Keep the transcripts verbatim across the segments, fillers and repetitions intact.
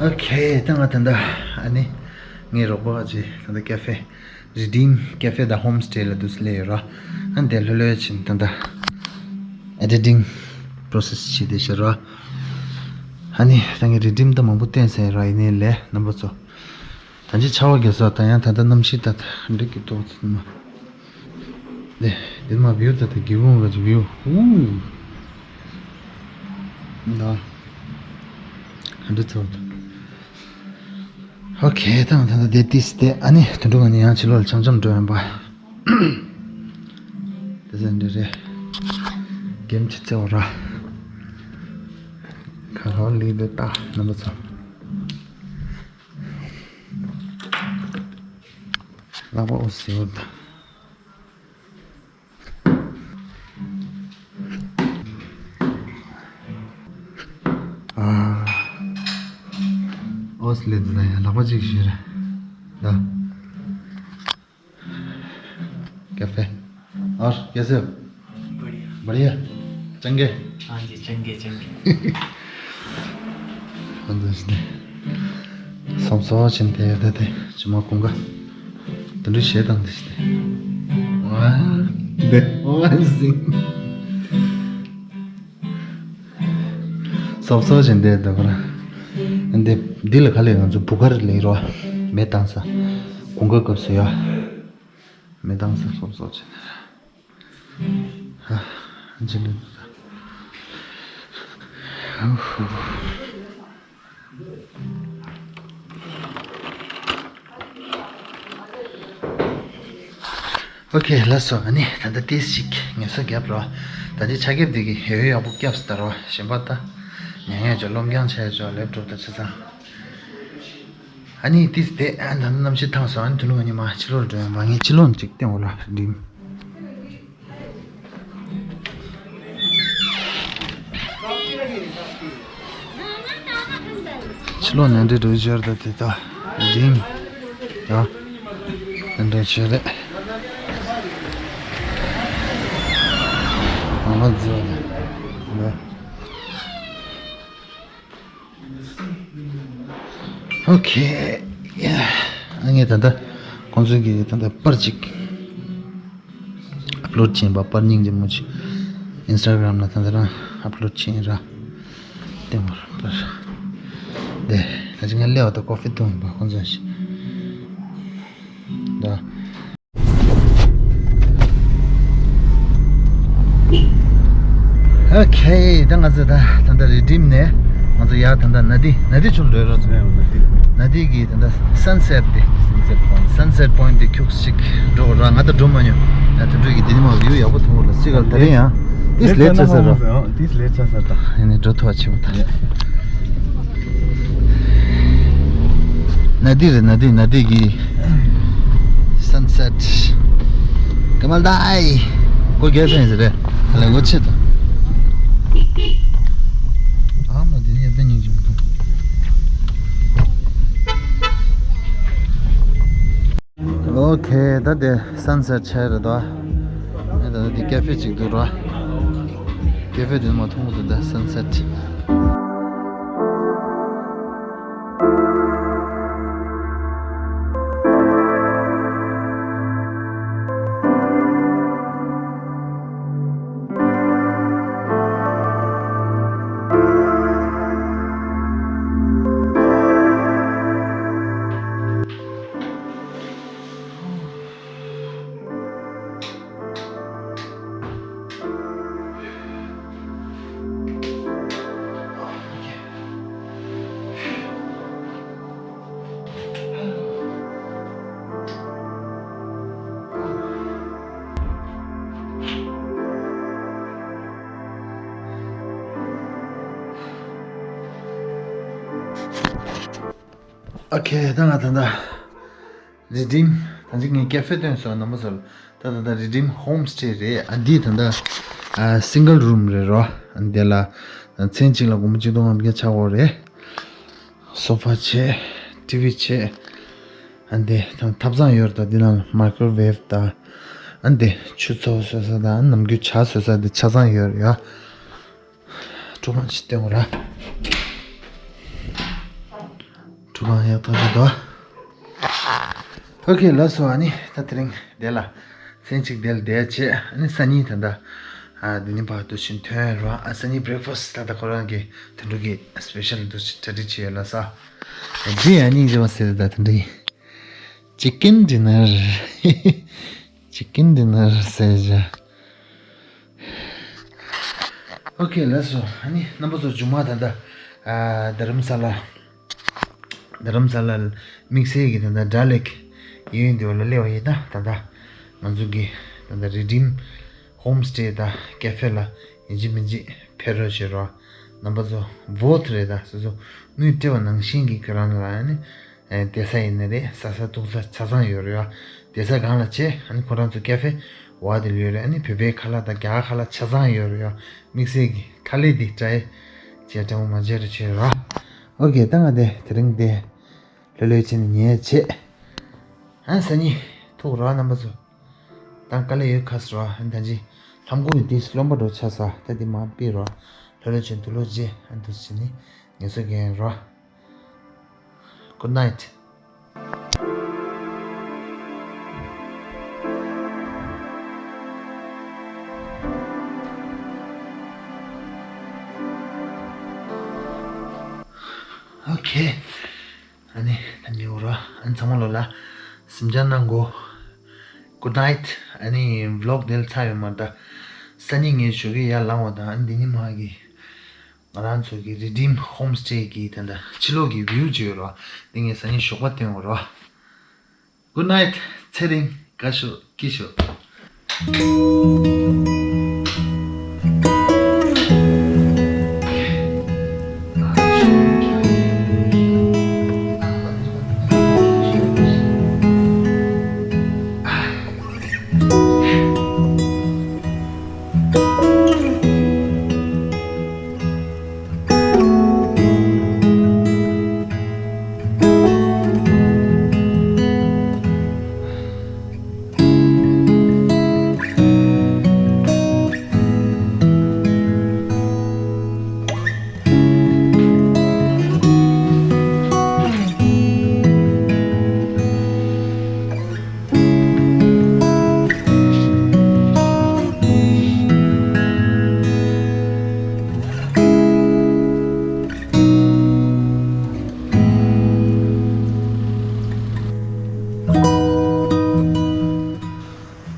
ཨོ་ཁེ། ད་ང་ད་ལྟ་ཨ་ནི་ངའི་རོགས་པ་ཅིག་ད་ལྟ་ཀེ་ཕེ་རི་ཌིམ་ཀེ་ཕེ་དང་ཧོམ་སི་ཊེ་ལ་འདུག་སེ་སླེབས་ཡོད་ར། ཨ་ནི་དེ་ལྷོད་ལྷོད་ཕྱིན་ད་ལྟ་ཨེ་ཌི་ཊིང་པོ་རོ་སེ་སི་བྱེད་བསྡད་ཤག་ར། ཨ་ནི་ད་ངས་རི་ཌིམ་ད་མང་པོ་བསྟན་ཟིན་ར། ཡིན་ནའི་ལས་རྣམ་པ་ཚོ། ད་ཅི་ཆར་པ་རྒྱག་ས། ད་ཡང་ད་ལྟ་གནམ་གཤིས་ད་ད་འགྲིག་གི་འདུག་ཚང་མ། དེ་དེ་མ་བིའུ་ད་ད་གི་བུང་ག་ཅི་བིའུ། ཧུ། ད་ག་འདྲ་ཚོ་ད། ཨོ་ཁེ། ད་ད་ད་དེ་ཏིས་དེ་ཨ་ནི་དུད་འགྲོ་ང་ནི་ཡང་ཕྱི་ལོགས་ལ་འཆམ་འཆམ་འགྲོ་ཡིན་པ། དེ་ཚོ་འདྲ་རེད། གེམ་ཅི་ཚེ་འོ་ར། ཁ་ཁ་ལི་དེ་ད་རྣམ་པ་ཚོ། ལག་པ་འོ་ཟེར་བ་དང་། ཨ། འོ་ཟེར་ལེ་དེ་ཡང་ལག་པ་གཅིག་ཞུས་རེད་ད། ཀ་ཧྥེ། और कैसे हो? बढ़िया। बढ़िया। चंगे? हाँ जी, चंगे, चंगे। ཧོན་དུ་ཞིག་སོམ་སོ་ཕྱིན་ཏེ་ཡོད་དེ་དེ་ཅི་མ་ཁོང་ག་དེ་འདྲ་བྱེད་དང་དེ་ཞིག་དེ། ཝ། དེ་ཝ་ཟིན། སོབ་སོབ་བཞིན་བསྡད་འདུག་ར། འདི་འདི་ལ་ག་ལས་ང་ཚོ་བུ་གར་ལས་རོ། མེ་བཏང་ས། དགུན་ཁ་སྐབས་སུ་ཡ། མེ་བཏང་ས་སོབ་སོབ་བྱས་ནས། ཧ། ཇི་ལི། ཨོ་ཁེ། ལགས་སོ། ཨ་ནི་ད་ལྟ་ཏིས་ཅིག་ངལ་གསོ་བརྒྱབ་རོགས། ད་ལྟའི་ཆ་རྐྱེན་འདི་གི་ཧེ་ཧེ་ཡག་པོ་བརྒྱབ་སྟེ་རོགས། གཞན་པ་ད་ཉན་ཡས་ཅོ་སློབ་སྦྱོང་བྱས་ཅོ་ལེབ་ཀྲོབ་ད་ཆ་ཚང་། ཨ་ནི་ཏིས་དེ་ཨ་ད་ལྟ་གནམ་གཤིས་ཐང་སོང་། ཨ་ནི་དུ་ནུ་ང་གཉིས་མ་ཕྱི་ལོགས་འགྲོ་ཡང་མ་ངས་ཕྱི་ལོགས་ཅིག་སྟེང་འོག་ལ་འགྲིམ། ཕྱི་ལོགས་ནས་འདྲེ་འགྲོ་རྒྱུ་རེད་དེ་ད་འགྲིམ། ཡ། འདྲེ་ཆེ་རེད། ང་ལ་རྫི་བ་རེད། ཨོ་ཁེ། ཡ། ཨ་ངས་ད་ལྟ་ཁོང་ཚོའི་གི་ད་ལྟ་པར་ཅིག་ཨབ་ལོཌ་བྱས་པ། པར་སྙིང་རྗེ་མོ་ཅིག་ཨིན་སི་ཊ་གྷ་རམ་ལ་ད་ལྟ་རང་ཨབ་ལོཌ་བྱས་ར། ལྟད་མོ་ར་པར། དེ་ད་ཅི་ང་སླེབས་པ་ད་ཀོ་ཧྥི་འཐུང་བ་ཁོང་ཚོ་ཞིག་ད། ཨོ་ཁེ། ད་ང་ཚོ་ད་ད་ལྟ་རི་ཌིམ་ནས་ང་ཚོ་ཡར་ད་ལྟ་ན་དི་ན་དི་ཆུ་ལ་འགྲོ་ར། ན་དི་གི་ད་ལྟ་སན་སེཊ་དེ། སན་སེཊ་པོ་ཡིན་ཊི། སན་སེཊ་པོ་ཡིན་ཊི་དེ་ཁྱུག་ཅིག་འགྲོ་ར། ང་ད་འགྲོ་མ་མྱོང་། ཡ་དེ་འགྲོ་གི་དེ་ནི་མ་བིའུ་ཡག་པོ་མཐོང་གི་ར། ཅི་ག་ལ་དེ་རིང་ཡང་ཏིས་ལེཊ་ཆགས་ས་ར། ཏིས་ལེཊ་ཆགས་ས་ད། ཡ་ནི་འགྲོ་ཐུབ་པ་བྱེད་པ་ད། ཡ། ན་དི་རེད། ན་དི་ན་དི་གི་སན་སེཊ། ཀ་མལ་དཱ་ཨའི། སྒོ་རྒྱག་ས་ཡིན་ཟེར་རེད། ཨ་ལས་སྒོ་ཕྱེ་ད། ཨ་མ་དེ་ནི་ཡ་ད་སྙིང་རྗེ་མོ་འདུག་ཨོ་ཁེ། ད་དེ་སན་སེཊ་ཆགས་རེད་དོ། ཨེ་ད་དེ་ཀེ་ཧྥེ་ཅིག་འདུག་ར། ཀེ་ཧྥེ་དེ་མ་མཐོང་གི་འདུག་ད་སན་སེཊ། ཨོ་ཁེ། ད་ང་ད་ལྟ་རི་ཌིམ། ད་ཅི་ངས་ཀེ་ཧྥེ་སྟོན་སོང་རྣམ་པ་ཚོར། ད་ད་ལྟ་རི་ཌིམ་ཧོམ་སི་ཊེ་རེད། ཨ་འདི་ད་ལྟ་ཨ་སིང་གལ་རུམ་རེད་རོ། ཨ་འདི་ལ་མཚན་གཅིག་ལ་སྒོར་མོ་གཅིག་སྟོང་ལྔ་བརྒྱ་ཆགས་ཡོད་རེད། སོ་ཕ་བྱས། ཊི་ཝི་བྱས། ཨ་འདི་ཐབ་ཚང་ཡོད་རེད། ད་འདི་ནང་མའི་ཀོ་རོ་ཝེབ་དང་། ཨ་འདི་ཆུ་ཚོད་བཟོ་ས་དང་ནམ་རྒྱུན་ཇ་བཟོ་ས་འདི་ཆ་ཚང་ཡོད་རེད་ཡ། ཀྲུ་མ་ཅི་སྟོན་ར། ཨ་ཡག་ཐག་ཆོད་དོ། ཨོ་ཁེ་ལགས་སོ། ཨ་ནི་ད་དེ་རིང་དེ་ལ་མཚན་གཅིག་དེ་ལ་བསྡད་བྱས། ཨ་ནི་སང་ཉིན་ད་ལྟ་ཨ་འདི་ནི་ཕར་དུ་ཕྱིན་ཐོན་རོགས། ཨ་སང་ཉིན་བྷི་རེག་ཕ་སི་ད་ལྟ་ཁོ་རང་གི་དེ་འགྲོ་གི་སི་པེ་ཤལ་འདུག་གྲ་སྒྲིག་བྱས་ཡོད་ལགས་སོ། འདི་ཨ་ནི་རེད་བ་ཟེར། ད་དེ་འདྲ་ཡིན། Chicken dinner. Chicken dinner ཟེར་བྱ། ཨོ་ཁེ་ལགས་སོ། ཨ་ནི་རྣམ་པ་ཚོ་མཇུག་མ་ད་ལྟ་ཨ་རྡ་རམ་ས་ལ། རྡ་རམ་ས་ལ་དམིགས་བསལ་གྱི་ད་ལྟ་ཌལ་ལེག་གཡས་གཡོན་དེ་བ་ལ་སླེབས་པ་ཡིན་ན། ད་ལྟ་ང་ཚོ་གི་ད་ལྟ་རི་ཌིམ་ཧོམ་སི་ཊེ་དང་ཀེ་ཧྥེ་ལ་ཡིན་གཅིག་མིན་གཅིག་ཕེབས་རོགས་བྱེད་རོགས། རྣམ་པ་ཚོ་བོ་ཐི་རེད། ད་སོ་སོ་དངུལ་སྤྲད་པ་ནང་བཞིན་གྱི་ཁྱོད་རང་ལ་ཨ་ནི་ཨེ་བསྡད་ས་ཡིན་ན་རེད། ཟ་ས་འཐུང་ས་ཆ་ཚང་ཡོད་རེད་ཡ། བསྡད་ས་གང་ལ་བྱེད། ཨ་ནི་ཁོ་རང་ཚོ་ཀེ་ཧྥེ་བ་དེ་ལ་ཡོད་རེད། ཨ་ནི་བོད་པའི་ཁ་ལག་དང་རྒྱ་གར་ཁ་ལག་ཆ་ཚང་ཡོད་རེད་ཡ། དམིགས་བསལ་གྱི་ཁ་ལག་འདི་ཊ་རའི་བྱས་སྤྲང་པོ་མ་བྱས་རེ་བྱས་ར། ཨོ་ཁེ། ད་ང་དེ་དེ་རིང་དེ་ལྷོད་ལྷོད་བྱས་ནས་ཉལ་བྱས། ཨ་སང་ཉིན་ཐུག་ར་རྣམ་པ་ཚོ། ད་དཀའ་ལས་ཡོད་ཁ་སོ་ར། ཨ་ནི་ད་ཅི་ལྷམ་གོག་ཡོད་དེ་རློན་པ་འགྲོ་ཆ་ས། ད་དེ་མ་ཕེབས་ར། ལྷོད་ལྷོད་བྱས་འདུག་ལོ་རྗེ། ཨ་འདུག་བྱས་ནས་ངལ་གསོ་རྒྱག་ཡིན་ར། Good night. ཨོ་ཁེ། ཨ་ནི་ད་ཉེ་བོ་ར། ཨ་ནི་ཚང་མ་ལོ་ལ་སེམས་ཅན་ནང་གོ། Good night. ཨ་ནི་བི་ལོག་དེ་ལ་ཚར་ཡོད་མ་རེད། ད་སང་ཉིན་ངས་ཞོགས་ཀས་ཡར་ལངས་པ་དང་། ཨ་ནི་འདི་ཉིན་མ་གི་ང་རང་ཚོ་གི་རི་ཌིམ་ཧོམ་སི་ཊེ་གི་ད་ལྟ་ཕྱི་ལོགས་ཀྱི་བིའུ་ཅིག་ཡོད་ར། འདི་ངས་སང་ཉིན་ཞོགས་པ་སྟོན་འོ་ར། Good night. ཚེ་རིང་། དགའ་ཤོག་སྐྱིད་ཤོག་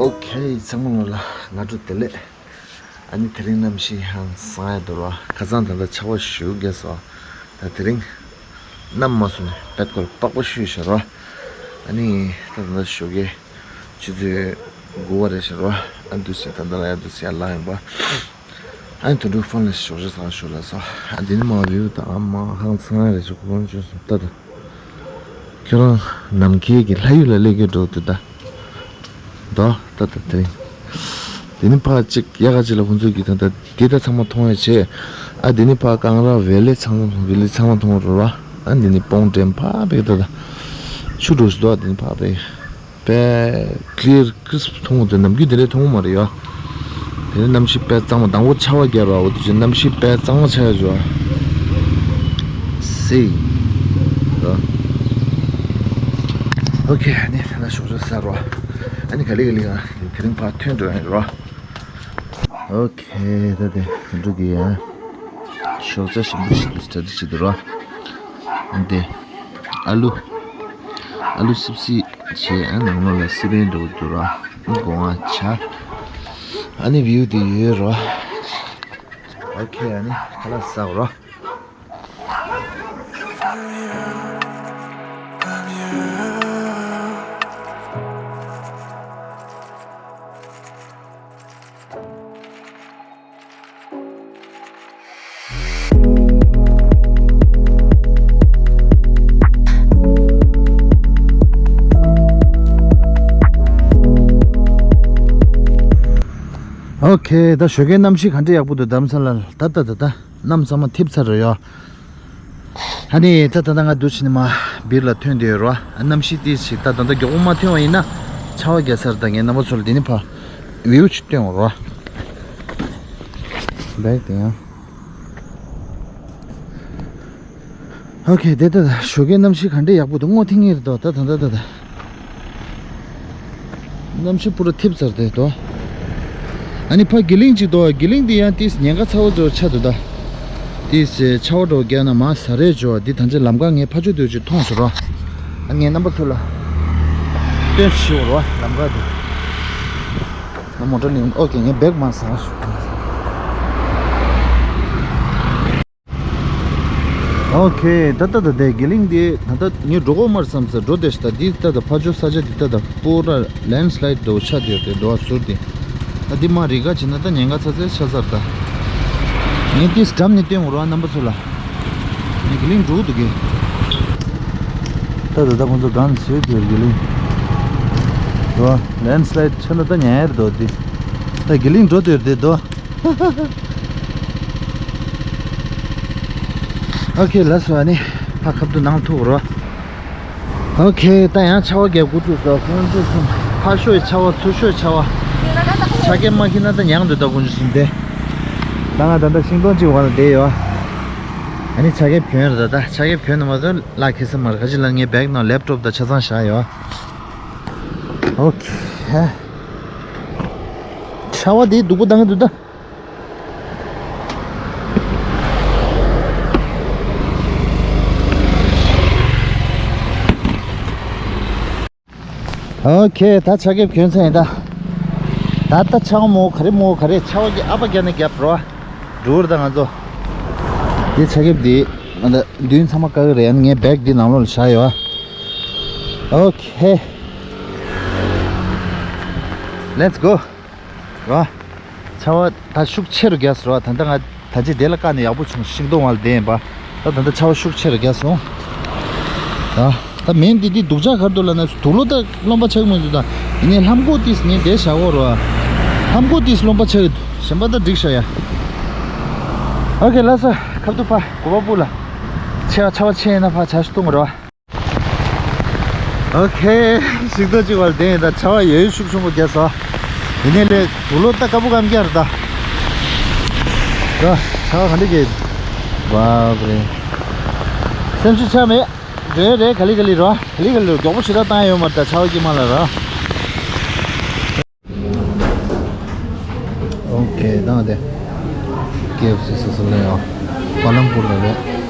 ཨོ་ཁེ། ཚང་མ་ལོ་ལ་སྔ་དྲོ་བདེ་ལེགས། ཨ་ནི་དེ་རིང་གནམ་གཤིས་ཧང་སང་ཡ་འདུག་ར། ཁ་སང་ད་ལྟ་ཆར་པ་ཞེ་པོ་བརྒྱབ་སོང་། ད་དེ་རིང་གནམ་མ་སོང་ནས་དཔེ་སྐོར་པགས་པ་བཤུས་ཤག་ར། ཨ་ནི་ད་ད་ལྟ་ཞོགས་ཀས་ཆུ་ཚོད་དགུ་པ་རེད་ཤག་ར། ཨ་འདུག་སེ་ད་ལྟ་ལ་ཡ་འདུག་སེ་ཡར་ལངས་ཡིན་པ། ཨ་ནི་དོན་གྲུབ་ཕོན་ལ་ཞོགས་ཇ་ཚང་ཞུ་ལ་སོ། ཨ་འདི་ནི་མ་བིའུ་དང་ཨ་མ་ཧང་སང་རེད་ཤག་ཁོང་ཆུ་སོང་ལྟ་དང་། ཁྱོད་རང་ནམ་མཁའི་གི་ལྷ་ཡུལ་ལ་སླེབས་ཀྱི་འགྲོ་འདུག་ད། དོ་ད་ད་དེ་རིང་། དེ་ནི་ཕར་གཅིག་ཡ་ག་གཅིག་ལ་ཁོང་ཚོས་ཀྱི་ད་ད་དེ་ད་ཚང་མ་མཐོང་ཡ་བྱས། ཨ་དེ་ནི་ཕར་ཀང་ར་ཝེ་ལི་ཚང་མ་མཐོང་། ཝེ་ལི་ཚང་མ་མཐོང་རོ་ར། ཨ་དེ་ནི་སྤོང་འདྲེན་ཕར་བེག་ད་ད་ཆུ་འགྲོ་ཞིག་དོ། ཨ་དེ་ནི་ཕར་བེག་དཔེ་ཀི་ལི་ཡར་ཀི་རིས་པི་མཐོང་འོང་དེ་ནམ་རྒྱུན་དེ་འདྲས་མཐོང་གི་མ་རེད་ཡ། དེ་ནི་གནམ་གཤིས་དཔེ་གཙང་མ། དང་པོ་ཆར་པ་བརྒྱབ་ར། འོ་དེ་ཚོ་གནམ་གཤིས་དཔེ་གཙང་མ་ཆགས་ཡོད་ཅོ། སེ། ཨོ་ཁེ། ཨ་ནི་ད་ལྟ་ཞོགས་ཇ་ཟ་རོ། ཨ་ནི་ག་ལེ་ག་ལེ་ང་དེ་རིང་ཕར་ཐོན་འགྲོ་ཡ་ཡིན་རོ། ཨོ་ཁེ། ད་དེ་འགྲོ་གི་ཡ། ཞོགས་ཇ་ཞིམ་པོ་ཞིག་ཏུ་གྲ་སྒྲིག་བྱེད་དུ་རོ། འདི་ཨ་ལུ། ཨ་ལུ་སིབ་སིབ་བྱས། ཨ་ནང་ལོགས་ལ་སི་པན་འགྲོ་གི་འདུག་ར། སྒོ་ང་ཆ། ཨ་ནི་བིའུ་དེ་ཡོད་རོ། ཨོ་ཁེ། ཨ་ནི་ཁ་ལག་ཟ་རོ། ཨོ་ཁེ། ད་ཞོགས་ཀའི་གནམ་གཤིས་ག་འདྲ་ཡག་པོ་འདུག་རྡ་རམ་ས་ལ་ད་ད་ད་ད་གནམ་ཚང་མ་འཐིབས་ཚར་རེད་ཡ། ཨ་ནི་ད་ད་ད་ང་འདུག་བྱས་ནས་མར་སྦིར་ལ་ཐོན་བསྡད་ཡོད་ར། གནམ་གཤིས་ཏོག་ཙམ་ད་ད་ད་མགྱོགས་པོ་མ་ཐོན་པ་ཡིན་ན་ཆར་པ་བརྒྱབ་ཚར། ད་ངས་རྣམ་པ་ཚོ་ལ་འདི་ནས་ཕར་བིའུ་ཅིག་སྟོན་འོང་ར། བེག་དེ་ཡང་། ཨོ་ཁེ། དེ་ལྟ་ད་ཞོགས་ཀའི་གནམ་གཤིས་ག་འདྲ་ཡག་པོ་འདུག་སྔོ་ཐིང་ངེ་རེད་དོ། ད་ད་ད་ད་ད། གནམ་གཤིས་པུ་ར་འཐིབས་ཚར་ཏེ་དོ། ཨ་ནི་ཕ་གི་ལིང་ཅིག་དོ། གི་ལིང་འདི་ཡང་ཏིས་ཉེན་ཁ་ཚ་བོ་ཚོ་ཆགས་འདུག་ད། ཏིས་ཆར་པ་འདྲ་བོ་བརྒྱབ་ན་མར་ཟ་རེས་འཇོག་འདི་ད་ཆ་ལམ་ཁ་ངས་ཕར་ཕྱོགས་དུས་ཅིག་མཐོང་སོང་རོ། ཨ་ངས་རྣམ་པ་ཚོ་ལ་སྟོན་ཞུ་རོ། ལམ་ཁ་འདི་ང་མོ་ཊ་ལིང་། ཨོ་ཁེ། ངས་བེག་མར་ཟ་ཞུ། ཨོ་ཁེ། ད་ལྟ་ད་ལྟའི་གི་ལིང་འདི་ད་ལྟ་ངས་འགྲོ་གོ་མར་བསམ་ས་འགྲོ་བསྡད་ཤག་ད་འདི་ལྟ་ད་ཕར་ཕྱོགས་ས་ཆ་འདི་ལྟ་ད་པུ་ར་ལེན་སི་ལའིད་འདྲ་བོ་ཆགས་བསྡད་ཡོད་དེ་འདྲ་བ་ཟུར་དེ། ད་འདི་མར་རི་ཁ་ཕྱིན་ན་ད་ཉེན་ཁ་ཚ་ཚ་ཆགས་ཚར་ད། ངས་ཏིས་འགྲམ་ནས་སྟོན་དགོས་རེད་བ་རྣམ་པ་ཚོ་ལ། ངས་གི་ལིང་འགྲོ་གི་འདུག་གི། ད་ད་ད་ཁོང་ཚོ་གང་བཟོས་བསྡད་གི་ལིང་། འདུག་བ། ལེན་སི་ལའིད་ཆགས་ན་ད་ཉན་ཡ་རེད་དོ་འདི། ད་གི་ལིང་འགྲོ་བསྡད་ཡོད་དེ་འདུག་ཨོ་ཁེ། ལགས་སོ། ཨ་ནི་ཕ་ཁབ་ཏུ་ནང་ཐུག་རོ། ཨོ་ཁེ། ད་ཡང་ཆར་པ་བརྒྱབ་འགོ་བཙུགས་སོང་། ཁོང་ཚོ་གསུམ་ཕར་ཤོད་ཆར་པ་ཚུར་ཤོད་ཆར་པ། ཆ་རྐྱེན་མ་འཁྱེར་ན་ད་ཉང་འདུག་ད་ཁོང་ཚོ་གསུམ་དེ། ད་ང་ད་ལྟ་ཤིང་སྡོང་གཅིག་འོག་ལ་བསྡད་ཡོད། ཨ་ནི་ཆ་རྐྱེན་གྱོན་རེད་ད། ད་ཆ་རྐྱེན་གྱོན་ན་མ་གཏོགས་ལག་ཁེ་ས་མ་རེད། ག་ཅི་ལ་ངའི་བེག་ནང་ལེབ་ཊོབ་དང་ཆ་ཚང་བཞག་ཡོད། ཨོ་ཁེ། ཆར་པ་དེ་སྡུག་པོ་བཏང་གི་འདུག་ད། ཨོ་ཁེ། ད་ཆ་རྐྱེན་གྱོན་ཚར་ཡིན་ད། ད་ལྟ་ཆར་པ་མོ་ག་རེ་མོ་ག་རེ། ཆར་པ་གི་ཨ་ཕ་རྒྱབ་ནས་རྒྱབ་རོ། འགྲོ་ར་ད་ང་ཚོ། འདི་ཆ་རྐྱེན་འདི་ང་ད་མདུན་ཚང་མ་བཀག་གི་རེད། ངའི་བེག་འདི་ནང་ལོགས་ལ་བཞག་ཡོད། ཨོ་ཁེ། Let's go. རོ། ཆར་པ་ད་ཤུགས་ཆེ་རུ་བརྒྱབ་སོང་རོ། ད་ལྟ་ང་ད་ཅི་དེ་ལ་བཀག་ནས་ཡག་པོ་བྱུང་། ཤིང་སྡོང་བར་བསྡད་ཡིན་པ། ད་ད་ལྟ་ཆར་པ་ཤུགས་ཆེ་རུ་བརྒྱབ་སོང་། ད་ད་མེ་འདི་འདི་སྡུག་ཅག་ག་རེ་འདུག་ལབ་ན་དུག་ལོག་ད་རློན་པ་ཆགས་མི་འདུག་ད་ཡིན་ནའི་ལྷམ་གོག་ཏིས་ངས་འདི་བཞག་གོ་རོ། ལྷམ་གོག་ཏིས་རློན་པ་ཆགས་ཀྱི་འདུག་གཞན་པ་ད་འགྲིག་ཤག་ཡ། ཨོ་ཁེ། ལགས་སོ། ཁབ་ཏུ་ཕ་གོ་བ་སྤུ་ལ། ཆེ་བ་ཆར་པ་ཆེ་ཡིན་ན་ཕ་ཆར་ཞིག་གཏོང་གི་རོ། ཨོ་ཁེ། ཤིང་སྡོང་གཅིག་བར་བསྡད་ཡིན་ད། ཆར་པ་ཡོད་ཤུགས་ཆེན་པོ་བརྒྱབ་སོང་། ཡིན་ནའི་ལས་དུག་ལོག་ད་དཀར་པོ་སྐམ་རྒྱག་རེད་ད། ད་ཆར་པ་ག་འདྲ་བརྒྱབ། བཱབ་རེ། སེམས་ཤུགས་ཆག་མེད། འགྲོ་ཡ་རེད། ག་ལེ་ག་ལེ་རོ། ག་ལེ་ག་ལེ་རོ། མགྱོགས་པོ་ཞེ་དྲག་བཏང་ཡ་ཡོད་མ་རེད་ད་ཆར་པ་དཀྱིལ་མ་ལ་རོ། ཨོ་ཁེ། ད་དེ་ཀེ་ཨེཕ་སི་སོ་སོ་ལ་ཡོད། ཀ་ལམ་པུར་ལ་རེད།